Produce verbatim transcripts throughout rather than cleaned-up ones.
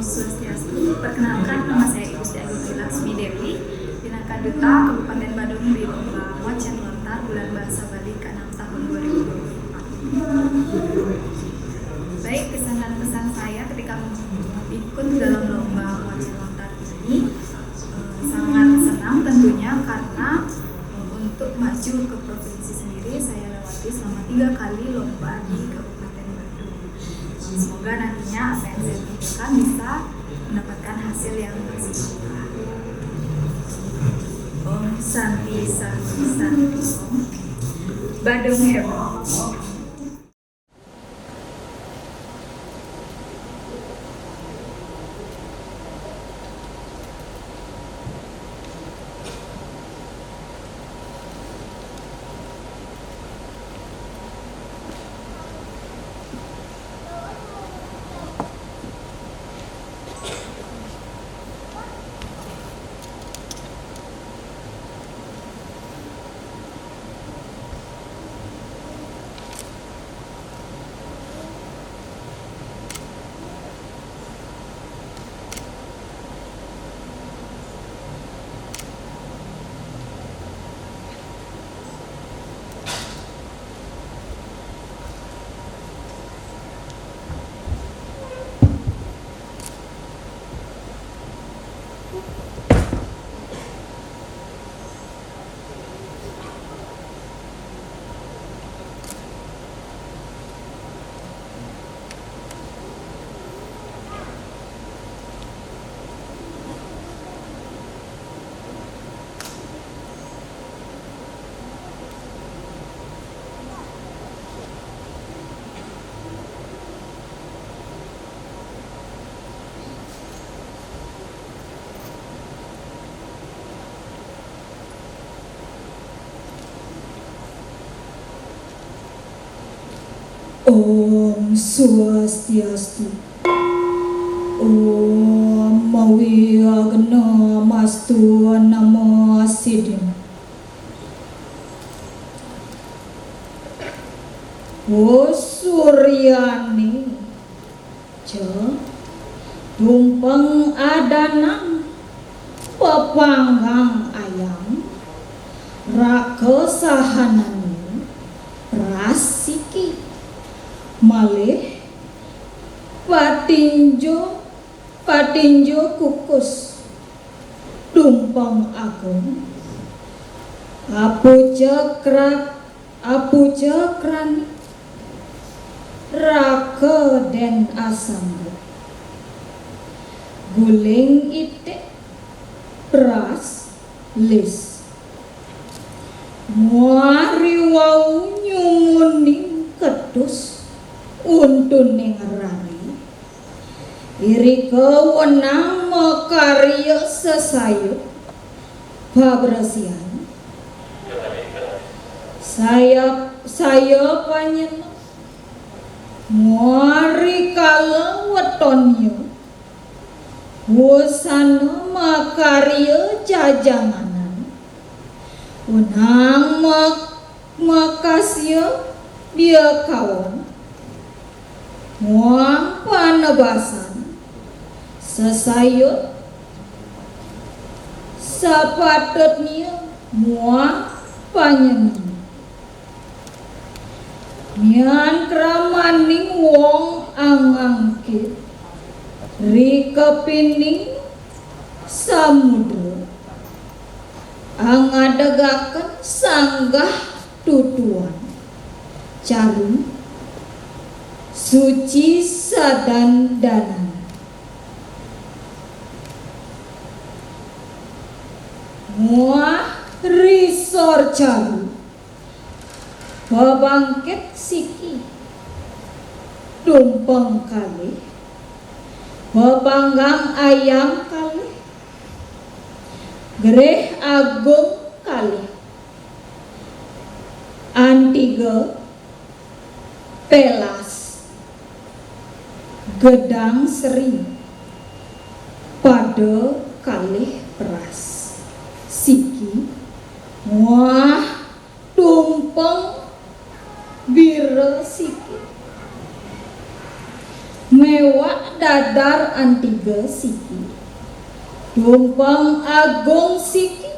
Swastiastu, perkenalkan, nama saya Igusti Agung Laksmi Dewi, pinaka duta Kabupaten Badung di lomba Wacén Lontar Bulan Bahasa Bali keenam tahun dua ribu dua puluh empat. Baik, kesan dan pesan saya ketika ikut dalam lomba Wacén Lontar ini, eh, sangat senang tentunya karena, eh, untuk maju ke provinsi sendiri saya lewati selama tiga kali lomba di Kabupaten Badung. Semoga nantinya apa yang saya tunjukkan bisa mendapatkan hasil yang maksimal. Om Santi, Santi, Santi, Om. Badung hebat. Om Swastiastu. Om Awignamastu Namo Siddhim. Usuryani ca tumpeng adanang pepanggang ayam, raka sahanana pras siki, malih patinjo, patinjo kukus tumpeng agung, apucekra-, apucekrani, raka den asambut, guling itik, pras lis. Muari wau nyumuning ketus untuning rari, irika wenang makarya sesayut pabresihan. Saya, saya panyeneng. Muari kala wetonnya, wusana makarya jajanganan, wenang mak-, makasya biakawan, muang panebasan, sesayut, sapatutnya muang panyeneng. Mian kramaning wong angangkit ri kepining samudra, angadegaken sanggah tutuan, caru, suci sadandanan. Muah ri sor caru, pabangkit siki, tumpeng kalih, pepanggang ayam kalih, gerih agung kalih, antiga, pelas, gedang seri, pada kalih peras, siki, muah tumpeng bira siki. Mewak Dadar antiga siki. Tumpeng agung siki.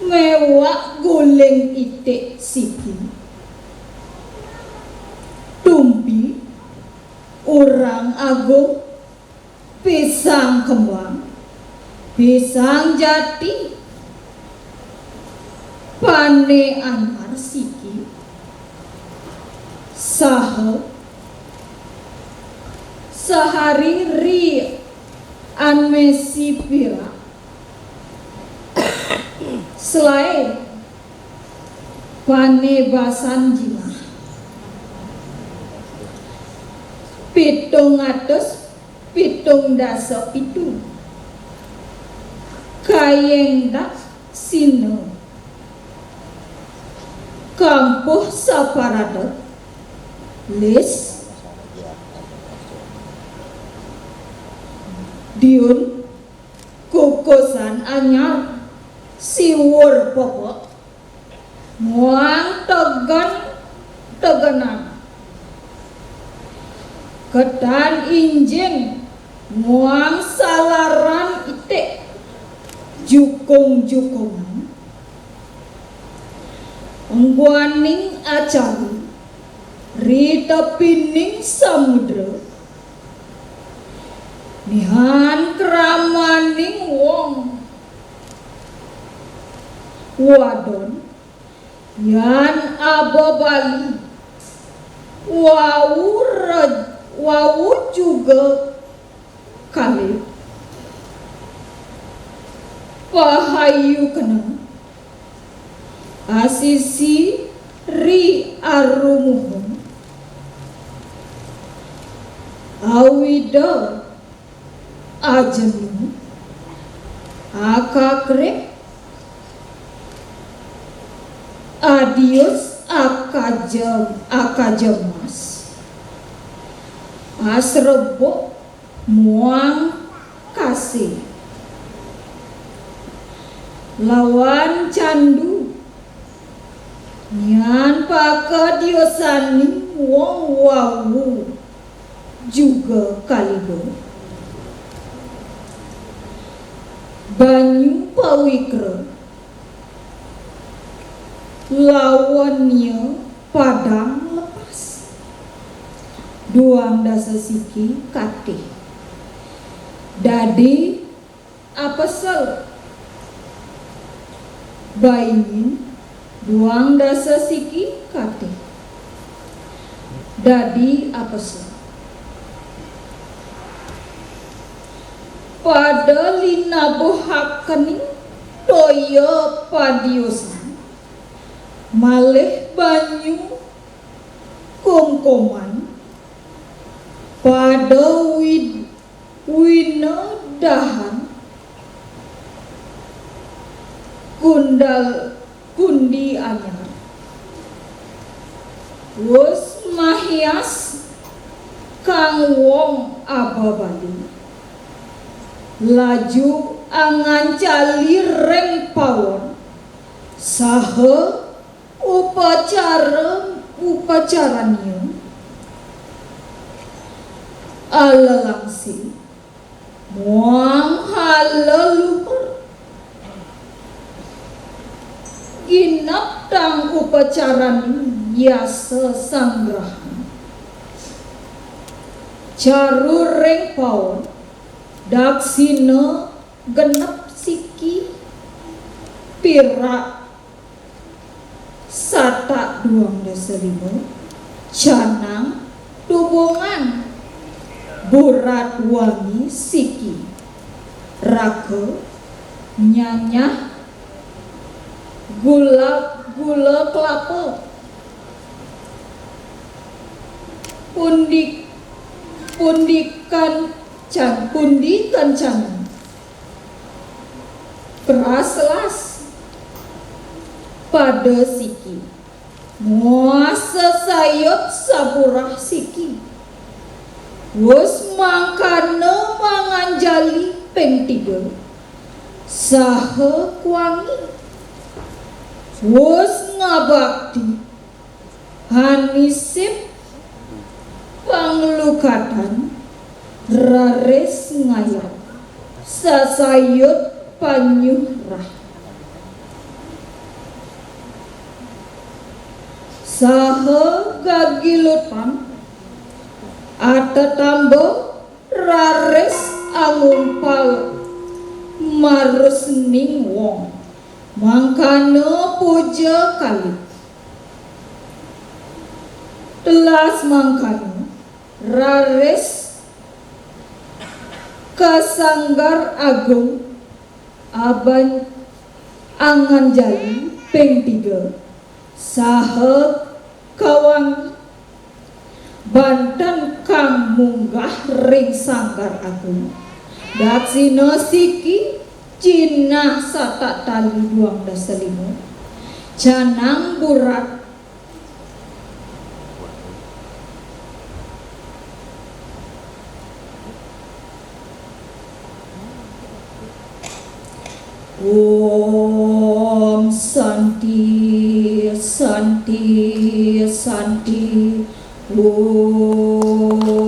Mewak guling itik siki. Tumpi, urang agung, pisang kembang, pisang jati, pane anyar siki, saha sehari ri anmesi pirak, selae pane basan jimah. Pitung atus pitung dasa pitu. Kayeng daksina. Kampuh saparada. Lis. Diun. Kukusan anyar. Siwur pepek. Muang tegen-tegenan. Ketan injing muang salaran itik jukung-jukungan. Engguaning acara ri tepining samudra. Nihan kramaning wong wadon yan aba Bali wau re-, wau juga kalih pahayu kena asisi ri arumuhun awida ajenu, akakrih, adius, akajem-, akajemas, asrebuk, muang kasih. Lawan candu, nyan pakadiusaning wong wau juga kaliba. Banyu pawikra lawan nia padang lepas. Duang dasa siki katih. Dadi apesel. Baingin duang dasa siki katih. Dadi apesel. Pada linabuhakening toya padiusan, malih banyu kumkuman, pada wid-, wina dahan kundal kundi anyar. Wus mahias kang wong aba Bali. Laju angancali ring pawon saha upacara, upacaranya alelangsi muang hala luhur. Ginep tang upacarani yasa sanggrahan. Caru ring paon daksina genep siki pirak satak duang dasa lima, canang tubungan, burat wangi siki, raka, nyanyah, gula, gula kelapa, pundi, pundikan can-, pundikan canang, peras las pada siki. Muah sesayut saburah siki. Wus mangkana manganjali ping tiga. Saha kuangi. Wus ngabakti. Hanisip panglukatan. raris ngayab sasayud panyuh rah. Saha gagilutan atatamba raris angumpal marusning wong mangkana puja kalit. Telas mangkana raris ka Sanggar Agung Aban Anganjali ping tiga saha kawangi banten kang munggah ring Sanggar Agung. Daksina siki jinah satak tali duang dasa lima. Canang burat Om Santi, Santi, Santi. Om